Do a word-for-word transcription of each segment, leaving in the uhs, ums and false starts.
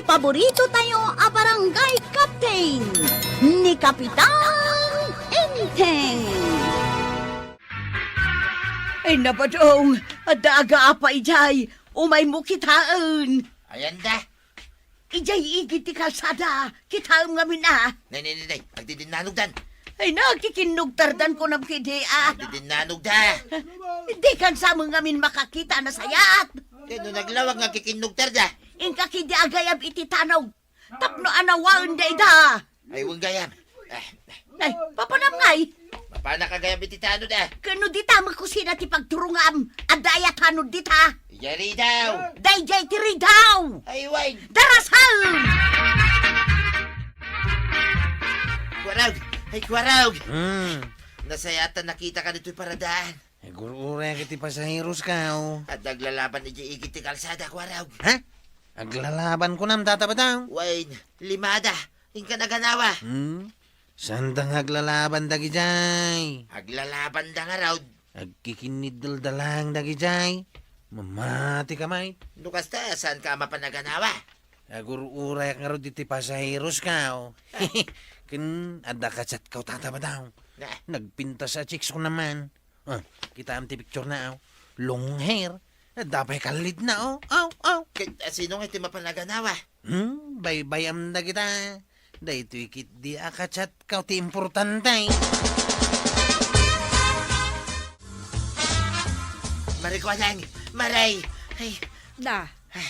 Paborito tayo a barangay captain, ni Kapitan Enteng. Ay, nabadong, adda agaapa idiay, umaymo kitaen. Ayan da. Idiay igid ti kalsada, kitaem ngamin a. Nay, nay, nay, nay, agdidinnanog dan. Ay, nagkikinnugtardan ko nam kidi a. Agdidinnanog da. Di kan sa ngamin makakita na sayat. Kaya no naglawag nga kikinnugtar da. Inka kidi agayab iti tanog. Tapno anawaen da ida. Ay, wen gayam. Eh, Nay, papanam ngay? Mapana ka gayam iti tano da. Kano di ta makusina ti pagturungam? Adda aya tano dita? Iya ridaw. Dayjay ti ridaw. Ay, wen. Darasal! Kuarag! Ay, kuarag! Hmm. Nasayatan nakita ka dito'y paradaan. Ay, gur-uray iti pasaheros ka, oh. Adda aglalaban iti igid ti kalsada, kuarag. Ha? Aglalaban kunam, Tata Badong? Wen, limada. Inka naganawa. Hmm? Saan da nga aglalaban dagijay? Aglalaban da nga raud. Agkikinniddeldalang dagijay. Mamati ka, mait. No kasta, saan ka mapan naganawa? Agur-urayak nga raud iti pasaheros ka, oh. Ken adda ka chat ka, Tata Badong. Na. Nagpintas a chicks ko naman. Ah, kitaem ti picture na, aw. Long hair. Adda pay kallidna, aw. Aw, aw. Ket, ah, sino nga iti mapan naganawa? Hmm, baybay-am dagita. Daytoy ketdi a ka-chat ka ti importante. Mare Kuanang, Mare. Ay. Na,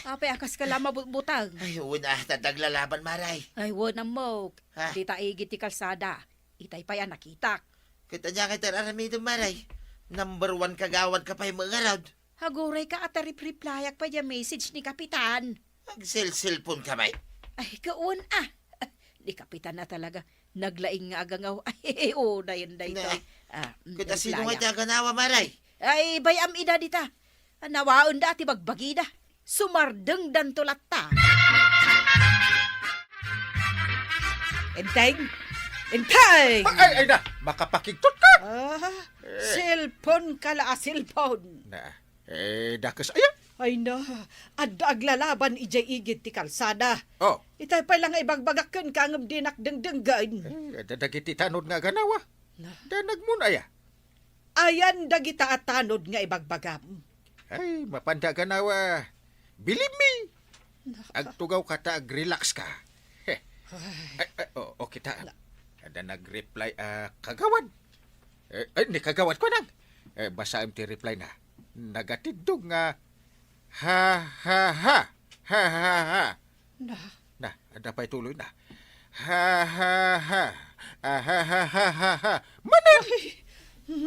apay a kaska la mabutbuteng? Ay, wen a, ta adda aglalaban, Mare. Ay, wen ammok. Ha? Dita igid ti kalsada. Itay pay a nakitak. Ket ania nga iti ar-aramidem, Mare? Number one kagawad ka pay met ngarud. Aguray ka a ta rip-replyak pay diay message ni Kapitan. Agselselpon ka met. Ay, kawan, ah. Ni Kapitan a talaga. Naglaing nga agangaw. Ay, unayen daytoy. Ne. Ah, mm, ket asino nga iti aganawa, Mare? Ay, bay-am ida dita. Anawaenda ti bagbagida. Sumardengdanto latta. Enteng! Enteng! Ay, ay, ay na! Makapakigtot ka! Ah, eh. Cellphone ka la a cellphone. Na, eh, dakes aya? Ay na, adda aglalaban idiay igid ti kalsada. Oh. Itay pay la nga ibagbagak kenka ngem dinak dengdenggen. Eh, adda dagiti tanod nga aganawa. Na. Danagmon aya? Ayan dagita a tanod nga ibagbagam. Ay, mapanda ganawa. Believe me. Naka- Agtugaw ka ta agrelax ka. Heh. Ay. Ay, ay, o, o, kita. Na- Adda nag-reply a kagawad. Eh, ay, ni kagawad ko nang. Eh, basaem ti reply na. Nagatiddog nga, ha, ha, ha. Ha, ha, ha. Na. Na, adda pay tuloy na. Ha, ha, ha. Ah, ha, ha, ha, ha, ha. Manen! Ay.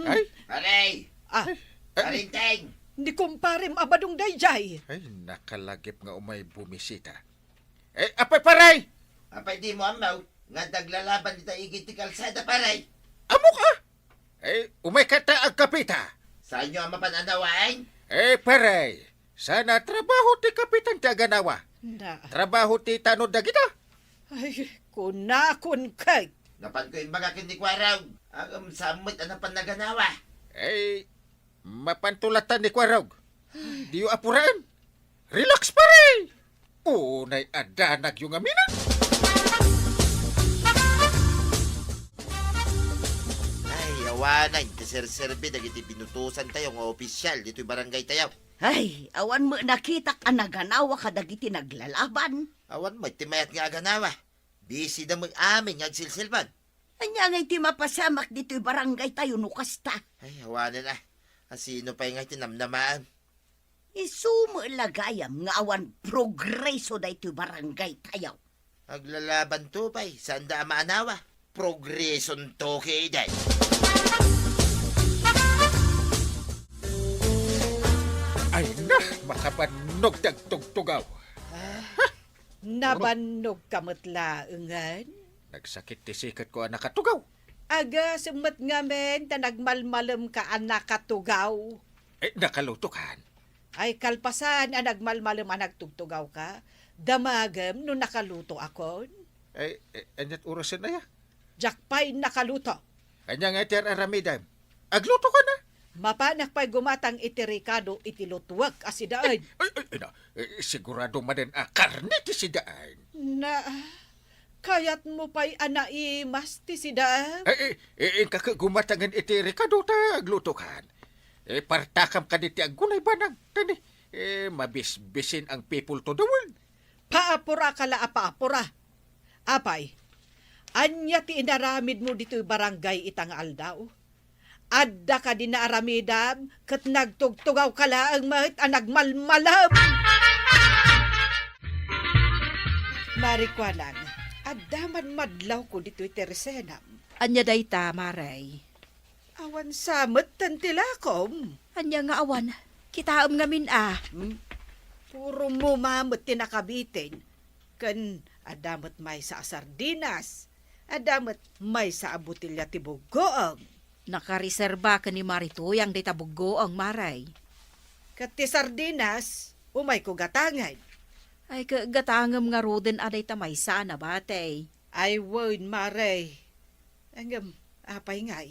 Ay! Pare! Ah. Ay. Pare Enteng! Ni kumparem a badong daydiay. Ay, nakalagip nga umay bumisita. Eh, apay, pare! Apay dimo ammo nga adda aglalaban dita igid ti kalsada, pare? Ammok a! Eh, umay ka ta agkapita. Saanyo a mapan anawaen? Eh, pare, sana trabaho ti kapitan ti aganawa. Na. Trabaho ti tanod dagita. Ay, kunakon kay. Napanko imbaga ken ni Kuarog. Agam sa met a napan naganawa. Eh, mapanto latta ni Kuarog. Diyo apuraen. Relax, pare! Unay a danagyo ngamin a. Ay, awanen ti serserbi dagiti binutosantayo nga opisyal ditoy barangaytayo. Ay, awan met nakitak a naganawa kadagiti naglalaban. Awan met ti mayat nga aganawa. Busy da met amin nga agsilsilban. Ania ngay ti mapasamak ditoy barangaytayo no kasta? Ay, awanen a. Asino pay ngay ti namnamaem? Isu met la gayam nga awan progreso daytoy barangaytayo. Aglalabanto pay, saanda a maanawa. Progresonto ketdi. Ay na, makabannog ti agtugtugaw. Ah, nabannog ka met laengen? Nagsakit ti siketko a nakatugaw. Agasem met ngamin ta nagmalmalemka a nakatugaw. Eh, nakalutokan? Ay, kalpasan a nagmalmalem a nagtugtugawka, damagem no nakalutoakon? Ay, eh, ania't orasen aya? Diak pay nakaluto. Ania nga iti ar-aramidem? Aglutokan a? Mapanak pay gumatang iti rekado iti lutuek a sidaen. Ay, ay, ay, na, eh, sigurado manen a karne ti sidaen. Na, kayatmo pay a naimas ti sidaen? Ay, eh, eh, inka ket gumatangen iti rekado ta aglutokan. Eh, partakam kadi ti agunay banag. Tani, eh, mabisbisin ang people to the world. Paapura ka la a paapura. Apay, ania ti inaramidmo ditoy barangay ita nga aldaw? Adda kadi naaramidam ket nagtugtugaw ka laeng met a nagmalmalem. Mari Kuanang, adda man madlawko ditoy tersenam. Ania dayta, Mare? Awan sa metten ti lakom. Ania nga awan? Kitaem ngamin a. Hmm? Puro muma met ti nakabitin. Ken adda met maysa a sardinas. Adda met maysa a botelya ti buggoong. Nakareserba ken ni Mari Tuyang dayta buggoong, Mare. Ket ti sardinas, umayko gatangen. Ay, ke-, gatangem ngaruden a dayta maysa a nabati. Ay, wen, Mare. Ngem, apay ngay?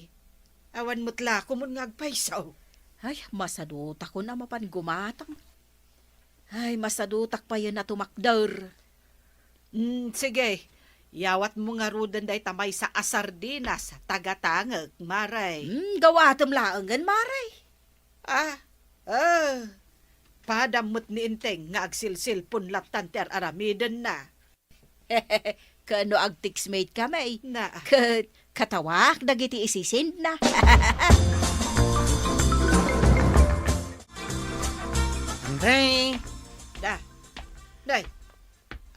Awan met lakomon nga agpayso. Ay, masadutakon a mapan gumatang. Ay, masadutak payen a tumakder. Mm, sige. Yawatmo ngaruden dayta maysa a sardinas, ta gatangek, Mare. Mm, gawatem laengen, Mare. Ah, ah. Padam met ni Enteng nga agsilsilpon lattan ti ar-aramidenna. Ken no agtextmate kami, na, ket katawak dagiti isisendna. Enteng! Da. Nay,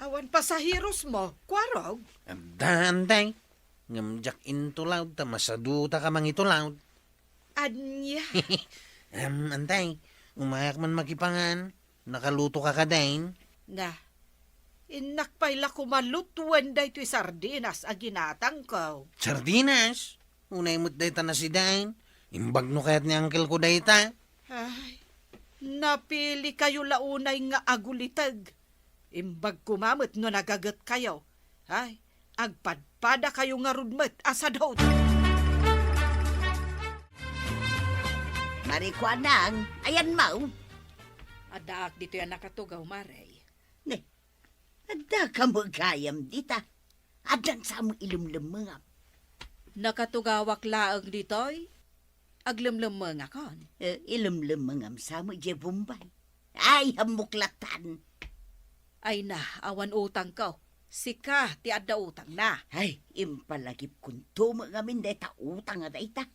awan pasaherosmo, Kuarog? Adda, Enteng. Ngem diak intulawd ta masadutak a mangitulawd. Ania? Em, Enteng, umayak man makipangan. Nakaluto ka kadin? Na, innak pay la kumalutuen daytoy sardinas a ginatangko. Sardinas? Unay met dayta nasidaen. Imbag no kayat ni uncle ko dayta. Ay, napili kayo la unay nga aguliteg. Imbag koma met no nagaget kayo. Ay, agpadpada kayo ngarud met a sadot. Mari Kuanang, ayanmo? Addaak ditoy a nakatugaw, Mare. Ne, adda ka met gayam dita. Addan sa mo ilemlemmengam. Nakatugawak laeng ditoy. Aglemlemmengakon. Eh, ilemlemmengam sa mo idiay Bombay. Ay, ammok latan. Ay na, awan utangko. Sika ti adda utangna. Ay, impalagipkonto met ngamin dayta utang a dayta.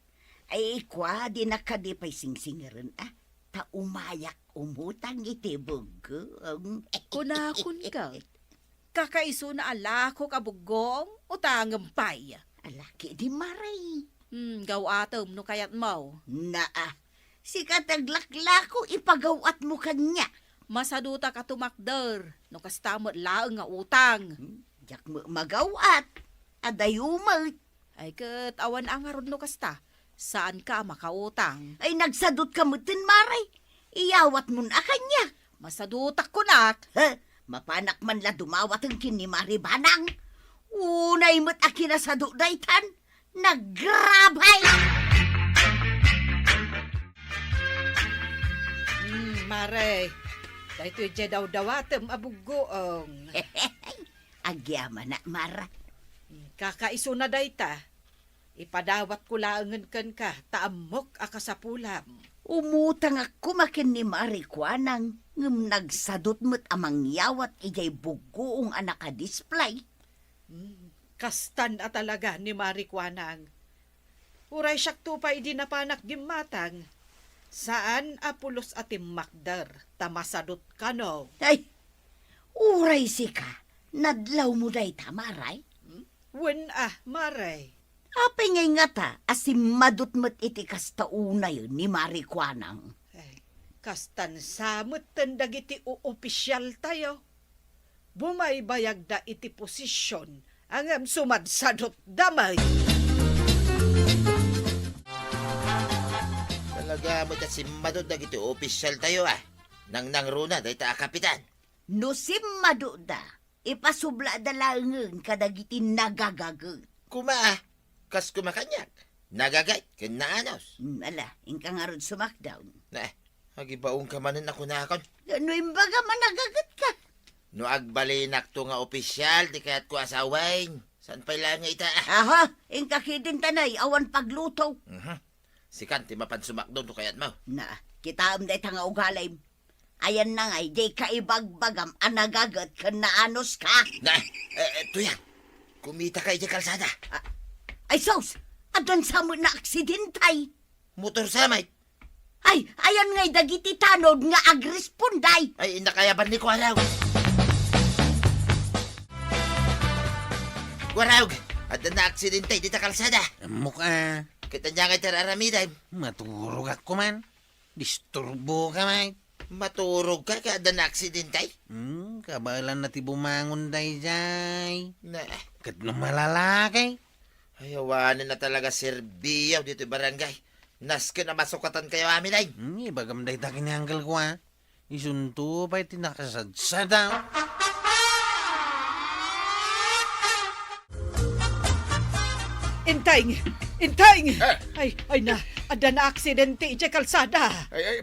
Ay, kua, dinak kadi pay singsingeren, a. Ta umayak umutang iti buggoong. Kunakon ket, kakaisuna a lakok a buggoong, utangem pay. Ala kadi, Mare. Hmm, gaw-atem no kayatmo. Naa, sika ti aglaklako, ipagaw-atmo kaniak. Masadutak a tumakder, no kasta met laeng nga utang. Hmm, diak met magaw-at. Adayo met. Ay, ket awan a ngarud no kasta, saanka a makautang. Ay, nagsadutka metten, Mare. Iyawatmon a kaniak. Masadutak kunak. He, mapanak man la dumawaten ken ni Mari Banang. Unay met a kinasado daytan. Nagrabay! Hmm, Mare, daytoy diay dawdawatem a buggoong. Agyamanak, Mara. Kakaisuna dayta. Ipadawatko laengen kenka, ta ammok a kasapulam. Umutangak koma ken ni Mari Kuanang, ngem nagsadut met a mangyawat idiay buggoong a nakadisplay. Hmm, kastan a talaga ni Mari Kuanang. Uray siakto pay idi napanak gimmatang, saan a pulos a timmakder, ta masadut kano. Ay, uray sika, nadlawmo dayta, Mare? Hmm? Wen a, Mare. Apay ngay ngata a simmadut met iti kasta unayen ni Mari Kuanang? Ay, kastan sa metten dagiti o-, opisialtayo. Bumaybayagda iti posision, ngem sumadsadutda met. Talaga met a simmadut dagiti opisialtayo, a. Nangnangruna dayta a kapitan. No simmadutda, ipasublada laengen kadagiti nagagaget. Koma, a, kas koma kaniak. Nagaget ken naanus. Hmm, ala, inka ngarud sumakdaw. Ne, agibaonka manen a kunakon. No imbagam a nagagetka. No agbalinakto nga opisyal ti kayatko a sawen, saan pay laeng nga ita? Aha, inka ketdin ta nay, awan pagluto. Mhm. Sikan ti mapan sumakdaw no kayatmo. Na, kitaem dayta nga ugalim. Ayanna ngay, dika ibagbagam a nagaget ken naanuska. Na, eh, eh, Tuyang, kumitaka idiay kalsada. Ah, ay sus! Addan sa met naaksidentay. Motor sa met. Ay, ayan ngay dagiti tanod nga agresponday. Ay, innak ayaban ni Kuaraw. Kuaraw, adda naaksidentay dita kalsada. Ammok a. Ket ania ngay ti ar-aramidem? Maturogak koman. Disturboka met. Maturogka ket adda naaksidentay? Hmm, kabaelanna ti bumangon daydiay. Na. Ket no malalaki? Ay, awanen a talaga serbiaw ditoy barangay. Nasken a masukatankayo amin ay. Hmm, ibagam dayta ken ni uncle ko, a. Isunto pay ti nakasadsada. Inteng! Inteng! Eh. Ay, ay na, adda naaksidente idiay kalsada. Ay, ay,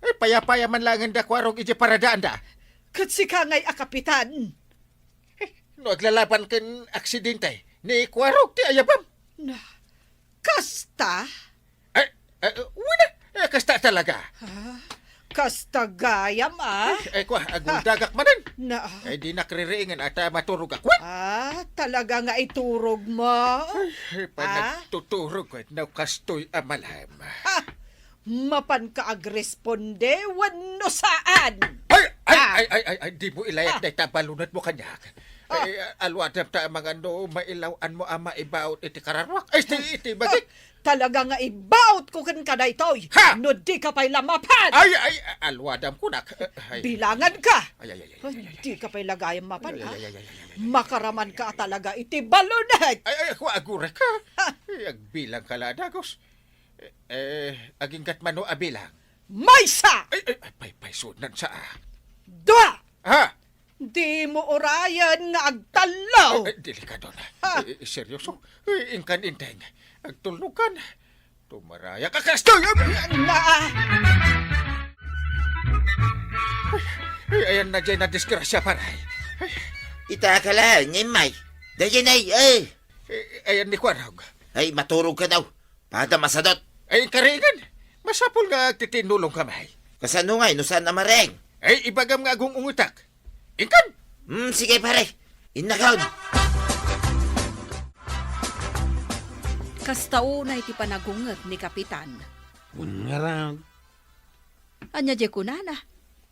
ay, payapaya man laengen da Kuarog idiay paradaanda. Ket sika ngay a kapitan. Eh, no aglalaban ken aksidente, ni Kuarog ti ayabam. Na, kasta? Ay, ay, wen a, eh, kasta talaga. Ah, kasta gayam, a. Ay, ay, kua, aguldagak manen. Na. Ay, dinak ririingen a ta maturogak. Wen! Ah, talaga nga iturogmo? Ay, ay, panagtuturog ko, no kastoy a malem. Ah, mapanka agresponde wenno saan? Ay, ay, ah, ay, ay, ay, ay, dimo ilayat, ah, dayta balonetmo kaniak. Ah. Ay, aluadam ta amangan no mailaw-anmo a maibaut iti kararuak. Ay, iti, iti bagik. Ah, talaga nga ibautko kenka daytoy. Ha? No dika pay la mapan. Ay, ay, aluadam kunak. Ay. Bilanganka. Ay, ay, ay, ay, ay, ay, ay. Dika pay la gayam mapan, ay, ha? Ay, ay, ay, ay, ay, ay. Makaramanka a talaga iti balonet. Ay, ay, ako agurek, ha? Ha? Ay, agbilangka la, dagos. Eh, eh, aginggat mano a bilang? Maysa! Ay, ay, ay, pay, pay, sudnan sa, ah. Dua! Ha? Dimo urayen nga agtallo! Eh, eh, delikado na. Ha? Eh, eh, seryoso? Eh, inkan inteng. Agtulnog kan. Tumarayak a kastoy! Na! Ay, ay, ayan na dyan na disgrasya, paray. Ay. Ita ka lang, Imay. Dayjay na, eh. Eh, ayan ni Kuarog. Ay, maturog ka daw. Pada masadot. Ay, karingan. Masapul nga agtitinulong kami. Kasano ngay no saan a mareng? Ay, ibagam nga agung-ungetak. Inkan! Hmm, sige, pare. Innakaon. Kasta unay ti panagunget ni Kapitan. Wen ngarud. Ania diay kunana?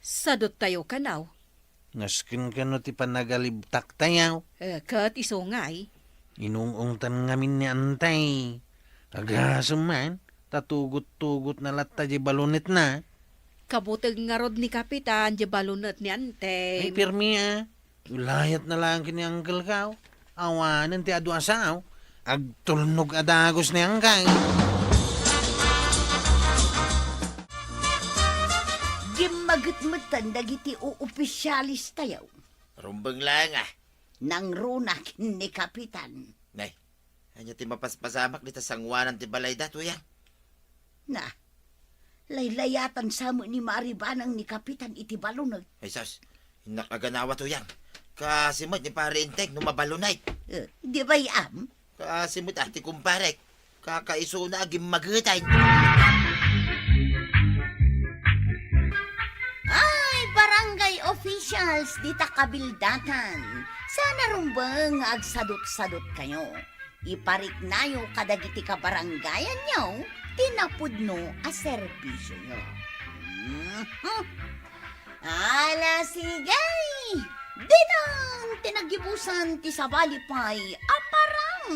Sadottayo kano? Nasken kano ti panagalibtaktayo? Eh, ket isu ngay? Inung-ungtan ngamin ni Antay. Agasem man, ta tugot-tugotna latta diay balonetna. Kabuteng ngarud ni Kapitan diay balonet ni Antay. Ay, pirmi, a. Ilayatna laeng ken ni Uncle ko. Awanen ti adu a sao. Agtulnog a dagus ni Angkay. Gimmaget metten dagiti oopisialestayo. Rumbeng laeng, a. Nangruna ken ni Kapitan. Nay, ania ti mapaspasamak dita sangoanan ti balayda, Tuyang? Na, laylayatan sa met ni maaribanang ni Kapitan iti balonet. Ay sus, innak a ganawa, Tuyang. Kaasi met ni Pare Inteng no mabalonay. Eh, di bay-am? Kaasi met a ti kumparek. Kakaisuna a gimmagetan. Ay, barangay officials dita kabildatan. Saan a rumbeng nga agsadutsadotkayo. Ipariknayo kadagiti kabarangayanyo ti napudno a serbisioyo. Mhm. Ala, sige! Dinang ti naggibusan ti sabali pay a parang.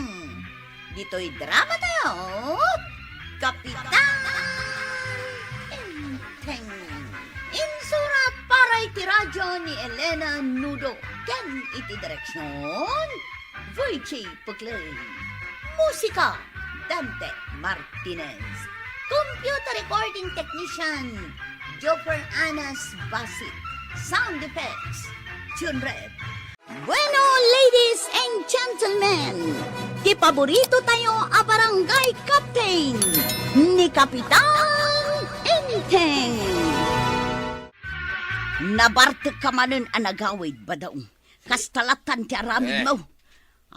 Ditoy dramatayo, Kapitan Enteng. Insurat para iti radyo ni Elena Nudo ken iti direksion, Virgie Puclay. Musika, Dante Martinez. Computer recording technician, Joffer Anas Basit. Sound effects, Junred. Bueno, ladies and gentlemen, Ti paborito tayo a barangay captain, ni Kapitan Enteng. Nabartek ka manen a nagawid, Badong. Kasta lattan ti aramidmo. Eh.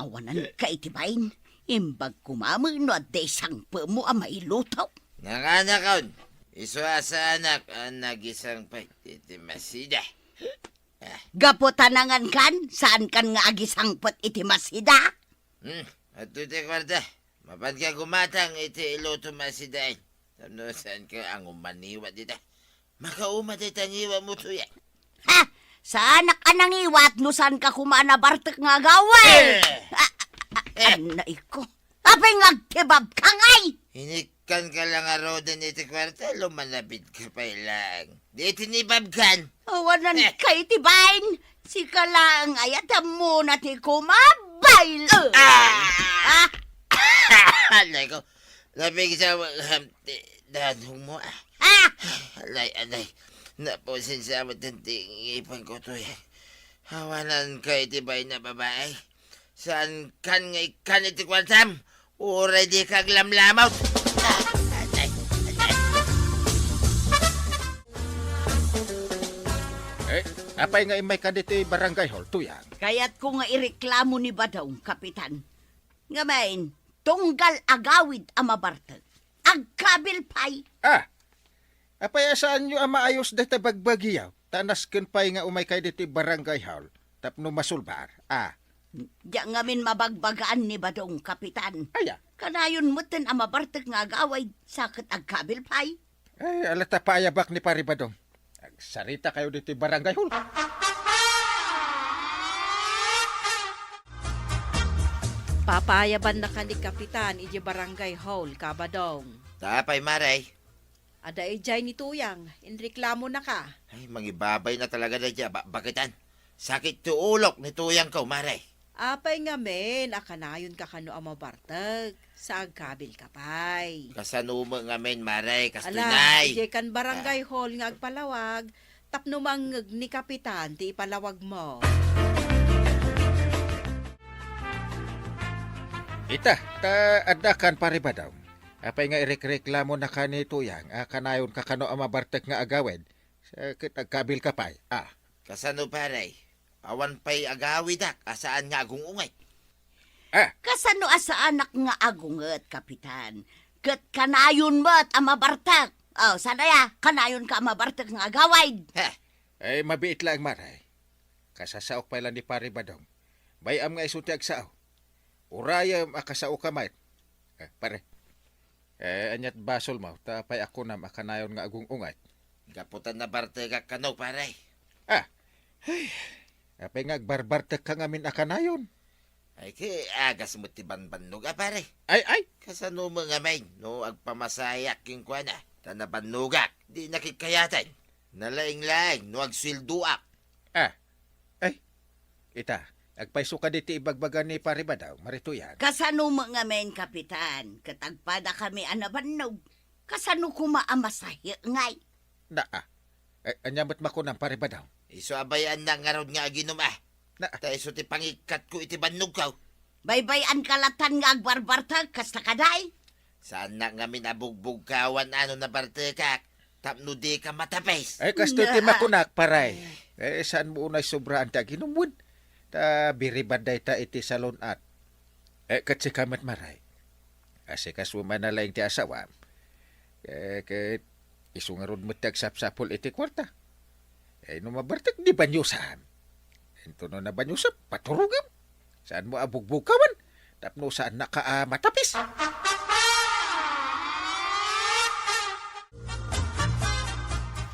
Awanan ka iti bain. Imbag kumamen no adda isangpetmo a mailuto. Nanganakon, isu a saanak a nagisangpet iti masida. Gapu ta nangankan, saankan nga agisangpet iti masida? Hmm, adtoy ti kuarta. Mapanka gumatang iti iluto masidaen. Tapno saanka a ngumaniwa dita. Makauma dayta ngiwatmo, Tuyang. Ha! Saanak a nangiwat no saanka koma a nabartek nga agawid. Eh! Ah, ah, ah, eh! Anay ko. Apay nga agtibabka ngay? Inikkanka la ngaruden iti kuarta, lumanabidka pay laeng. Di tinibabkan. Awanan Eh! ka iti bain. Sika laeng aya ti ammona ti kumabail. Ah! Ah! Anay ko. Napigsa mo, um, ti danong mo, ah. Ah! Anay, anay. Napusin sa mo ti ngipin ko, Tuyang. Awanan ka iti bain a babae. Saankan nga ikkan iti kuartam? Uray dika aglamlamot. Ah, atay, atay. Eh, apay nga immayka ditoy barangay hall, Tuyang? Kayatko nga ireklamo ni Badong, Kapitan. Ngamin, tunggal agawid a mabartek. Agkabil pay. Ah, apay a saanyo a maayos dayta bagbagiyo? Ta nasken pay nga umaykay ditoy barangay hall tapno masulbar. Ah. Diak ngamin mabagbagaan ni Badong, Kapitan. Aya? Kanayon metten a mabartek nga agawid, sa ket agkabil pay. Ay, ala ta paayabak ni Pari Badong. Agsarita kayo ditoy barangay hall. Papaayabannaka ni Kapitan idiay barangay hall, Kabadong. Ta apay, Mare? Adda idiay ni Tuyang, inreklamonaka. Ay, mangibabayna talaga daydiay a bakbaketan. Sakit ti ulok ni Tuyangko, Mare. Apay ngamin a kanayonka kano a mabartek, sa agkabilka pay? Kasano met ngamin, Mare, kastoy Ala, nay? Idiay kan barangay Ah. hall nga agpalawag, tapno mangngeg ni Kapitan ti ipalawagmo. Ita, ta adda kan Pari Badong. Apay nga irekreklamonaka ni Tuyang a kanayonka kano a mabartek nga agawid, sa ket agkabilka pay? Ah. Kasano, Pare? Awan pay agawidak a saan nga agung-ungay. Ah. Kasano a saanak nga agunget, Kapitan? Ket kanayon met a mabartek. Oh, saan aya? Kanayonka a mabartek nga agawid. Heh. Ay, mabiit laeng, Mare. Kasasaok pay la ni Pare Badong. Bay-am nga isu ti agsao. Urayem a kasaoka met. Eh, pare. Eh, ania't basolmo, ta apay a kunam a kanayon nga agung-ungay? Gapu ta nabartekak kano, pare. Ah. Ay, apay nga agbarbartekka ngamin a kanayon? Ay, ket agas met ti banbannog a, pare. Ay, ay! Kasano met ngamin no agpamasayak kenkuana, ta nabannogak, dina kaykayaten. Nalaing-laing no agsueldoak. Ah. Ay, ita, agpayso kadi ti ibagbaga ni Pare Badong, Mare Tuyang. Kasano met ngamin, Kapitan? Ket agpadakami a nabannog. Kasano koma a masahik ngay? Na, ah. Ay, ania met makunam, Pare Badong? Isu a bay-annak ngarud nga aginum, ah. Na, ah. Ta isu ti pangikkatko iti bannogko. Baybay-anka latan nga agbarbartek, kasta kadi? Saannak ngamin a bugbugkawan a no nabartekak, tapno dika matapis. Ay, kastoy ti Na. makunak, pare. Eh, saanmo unay sobraan ti aginum wen? Ta biribad dayta iti salon-at. Eh, ket sika met, Mare. Asikaso man a laeng ti asawam. Eh, ket isu ngarud met ti agsapsapul iti kuarta. Eh, no mabartek, di banyusam. Inton no nabanyusam, paturogem. Saanmo a bugbugkawan? Tapno saannaka a matapis.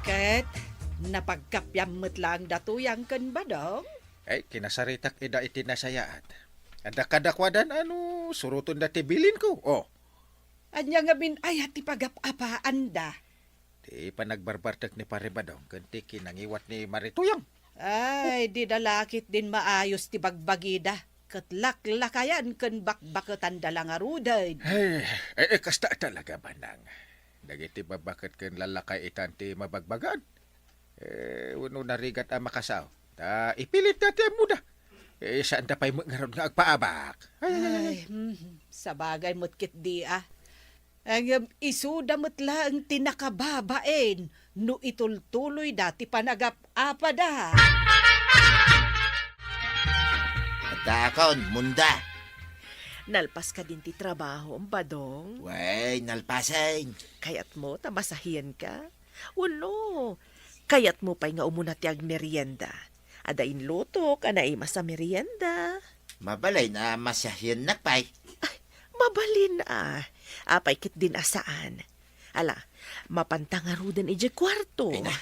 Ket napagkappia met laeng da Tuyang ken Badong? Ay, kinasaritak ida iti nasayaat. Adda kadakuada a no surotonda ti bilinko. Oh. Ania ngamin aya ti pagap-apaanda? Ti panagbarbartek ni Pare Badong ken ti kinangiwat ni Mare Tuyang. Ay, dida la ketdin maayos ti bagbagida, ket laklakayan ken bakbaketanda la ngaruden. Ay, eh, eh, kasta talaga, Manang. Dagiti babbaket ken lallakay itan ti mabagbagaan. Eh, wenno narigat a makasao. Ta ipilitda ti ammoda. Eh, saanda pay met ngarud nga agpaabak. Ay, ay, ay, ay. Ay, mhm. Sabagay met ketdi, a. Ngem isuda met laeng ti nakababain no itultuloyda ti panagap-apada. Addaakon, Munda. Nalpas kadin ti trabahom, Badong? Wen, nalpasen. Kayatmo ta masahienka? Wenno, kayatmo pay nga umuna ti agmerienda? Adda inlutok a naimas a merienda. Mabalin a masahiennak pay. Ay, mabalin a. Apay ketdin a saan? Ala, mapanta ngaruden idiay kuarto. Ay, na.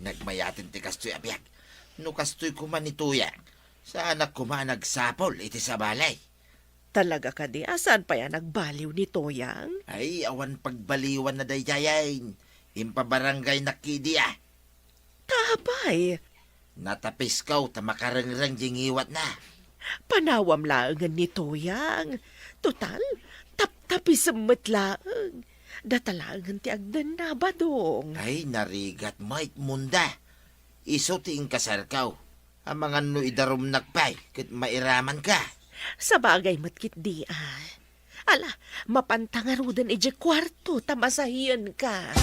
Nagmayaten ti kastoy a biag. No kastoy koma ni Tuyang, saanak koma a nagsapul iti sabali. Talaga kadi a saan pay a nagbaliw ni Tuyang? Ay, awan pagbaliwanna daydiay. Impabarangaynak idi a. Ta apay? Natapisko ta makarengreng diay ngiwatna. Panawam laengen ni Tuyang. Total, taptapisem met laeng. Data laengen ti agdenna, Badong. Ay, narigat met, Munda. Isu ti inkasarko. Amangan no idarumnak pay ket mairamanka. Sabagay met ketdi a. Ala, mapanta ngaruden idiay kuarto ta masahienka.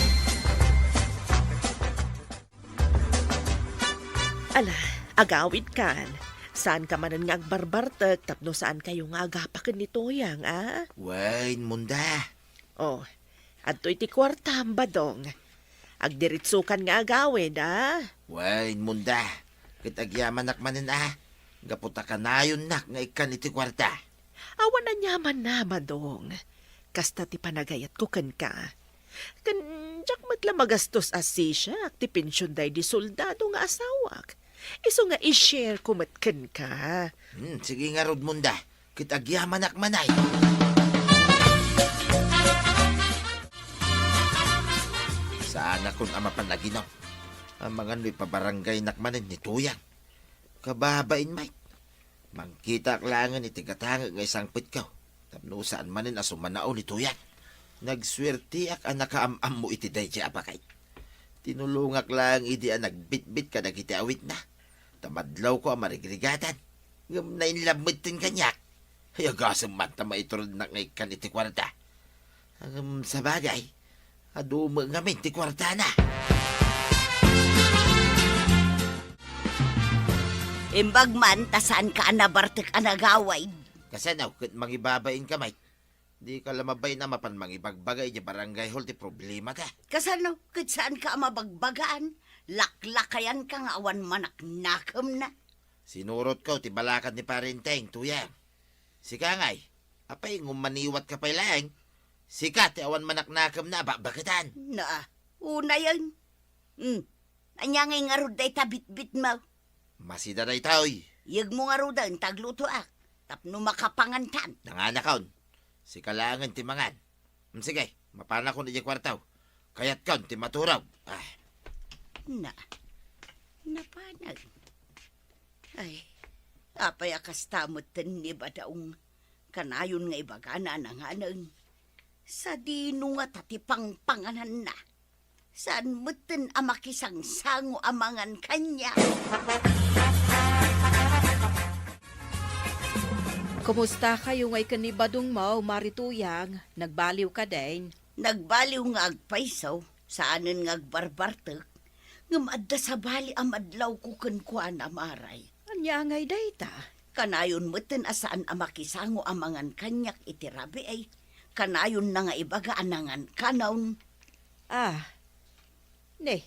Ala, agawidkan. Saanka manen nga agbarbartek tapno saankayo nga agapaken ni Tuyang, a? Wen, Munda. Oh, adtoy ti kuartam, Badong. Agdiritsokan nga agawid, a? Wen, Munda. Ket agyamanak manen, a, gapu ta kanayonnak nga ikkan iti kuarta. Awan aniamanna, Badong. Kasta ti panagayatko kenka. Ken diak met la magastos a sisiak ti pension daydi soldado nga asawak. Isu nga i-share ko met kenka. Hmm, sige ngarud, Munda. Ket agyamanak manen. Saanakon a mapanaginum. Amangan no ipabarangaynak manen ni Tuyang. Kababain met. Mangkitaak laengen iti gatangek nga isangpetko. Tapno saan manen a sumanaw ni Tuyang. Nagsuerteak a nakaam-ammo iti daydiay a baket. Tinulongak laeng idi a nagbitbit kadagiti awitna. Ta madlawko a marigrigatan. Ngem nainlab metten kaniak. Ay, agasem man ta maiturednak nga ikkan iti kuarta. Ngem sabagay, adu met ngamin ti kuartana. Imbag man ta saanka a nabartek a nagawid. Kasano ket mangibabainka met? Dika la mabain a mapan mangibagbaga idiay barangay hall ti problemata. Kasano ket saanka a mabagbagaan? Laklakayanka nga awan manaknakemna. Sinurotko ti balakad ni Pare Enteng, Tuyang. Sika ngay, apay ngem maniwatka pay laeng? Sika ti awan manaknakemna a bakbaketan. Naa, unayen. Hmm. Ania ngay ngarud dayta bitbitmo? Masida daytoy. Iyegmo ngaruden ta aglutoak, tapno makapangantan. Nanganakon. Sika laengen ti mangan. Hmm, sige, mapanakon idiay kuarto. Kayatkon ti maturog. Ah. Na, napanan. Ay, apay a kasta metten ni Badaong? Kanayon nga ibagana a nanganen. Sadino ngata ti pangpangananna? Saan metten a makisangsango a mangan kaniak? Kumustakayo ngay ken ni Badongmo, Mari Tuyang? Nagbaliw kadin? Nagbaliw nga agpayso, saanen nga agbarbartek, ngem adda sabali a madlawko kenkuana, Mari. Ania ngay dayta? Kanayon metten a saan a makisango a mangan kaniak iti rabii. Kanayonna nga ibaga a nangankanon. Ah. Ne,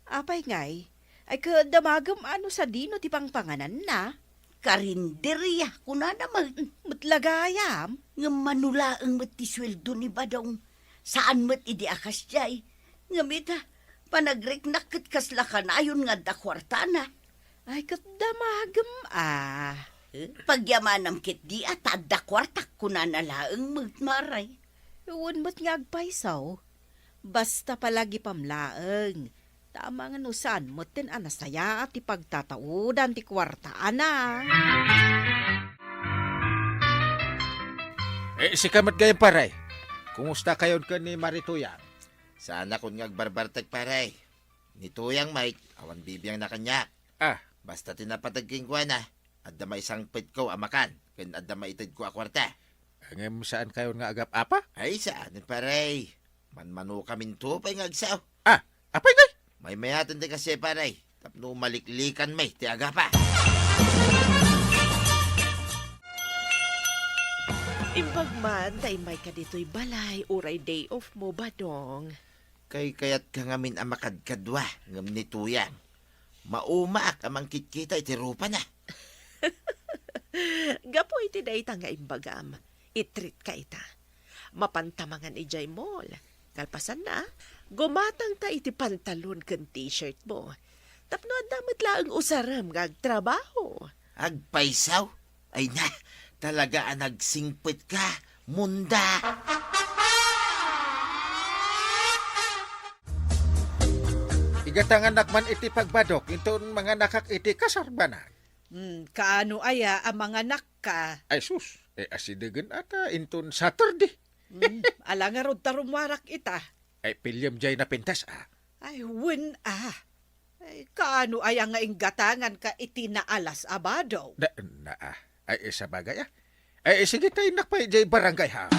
apay ngay? Ay, ket damagem a no sadino ti pangpangananna? Karinderia, kunana met. Met la gayam? Ngem mano laeng met ti sueldo ni Badong. Saan met idi a kasdiay. Ngem ita, panagriknak ket kasla kanayon nga adda kuartana. Ay, ket damagem a. Eh, pagyamanam ketdi a ta adda kuartak, kunana laeng met, Mari. Wen met nga agpayso. Basta palagipam laeng. Ta amangan no saan metten a nasayaat ti pagtataodan ti kuartaana. Eh, sika met gayam, pare. Kumusta kayon ken ni Mari Tuyang? Saanakon nga agbarbartek, pare. Ni Tuyang met, awan bibiangna kaniak. Ah. Basta ti napateg kenkuana, Adda maisangpetko a makan, ken adda maitedko a kuarta. Ngem saankayon nga agap-apa? Ay, saan, pare. Manmanokaminto pay nga agsao. Ah, apay ngay? Maymayaten ti kasi, pare. Tapno maliklikan may ti agapa. Imbag man ta immayka ditoy balay, uray day off mo, Badong. Kaykayatka ngamin a makadkadua, ngem ni Tuyang, maumaak a mangkitkita iti rupana. Gapu iti dayta nga imbagam, i-treatka ita. Mapanta mangan idiay mall. Kalpasanna, gumatangta iti pantalon ken t-shirt mo. Tapno adda met laeng usarem nga agtrabaho. Agpaysaw? Ay na, talaga a nagsingpetka, Munda. Igatanganak man iti pagbadok, inton manganakak iti kasarbanak. Hmm, kaano aya a manganakka? Ay sus, e, asidegen ata inton Saturday. Hmm, ala ngarud ta rummuarak ita. Ay, piliem jay napintas, a. Ay, wen, a. Ay, kaano aya nga inggatanganka iti naalas a bado? Na, na, a. Ay, sabagay, a. Ay, sige, ta innak pay jay barangay, ha.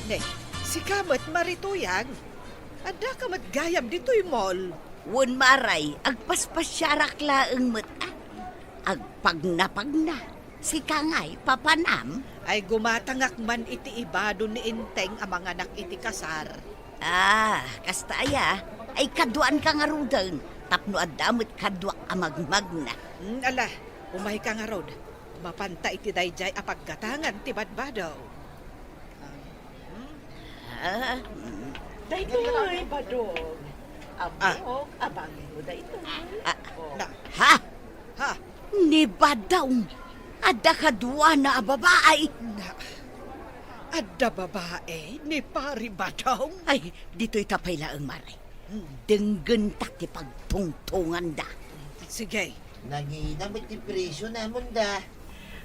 Ne, sika met, Mari Tuyang. Addaka met gayam ditoy mall. Wen, Maray, agpaspasiarak laeng met, a. Agpagnapagna. Sika ngay, papanam? Ay, gumatangak man iti ibado ni Enteng a manganak iti kasar. Ah, kasta aya? Ay, kaduaanka ngaruden, tapno adda met kaduak a magmagna. Hmm, ala, umayka ngarud. Mapanta iti daydiay a paggatangan ti badbado. Ah, mm. Daytoy, Badong. Ah. Ammok, abangenmo daytoy. Ah. Oh. Na. Ha? Ha? Ni Badong, adda kaduana a babae. Na. Adda babae ni Pari Badong? Ay, ditoy ta pay laeng, Mare. Hmm. Denggenta ti pagtungtunganda. Sige. Nangina met ti presyo namon da.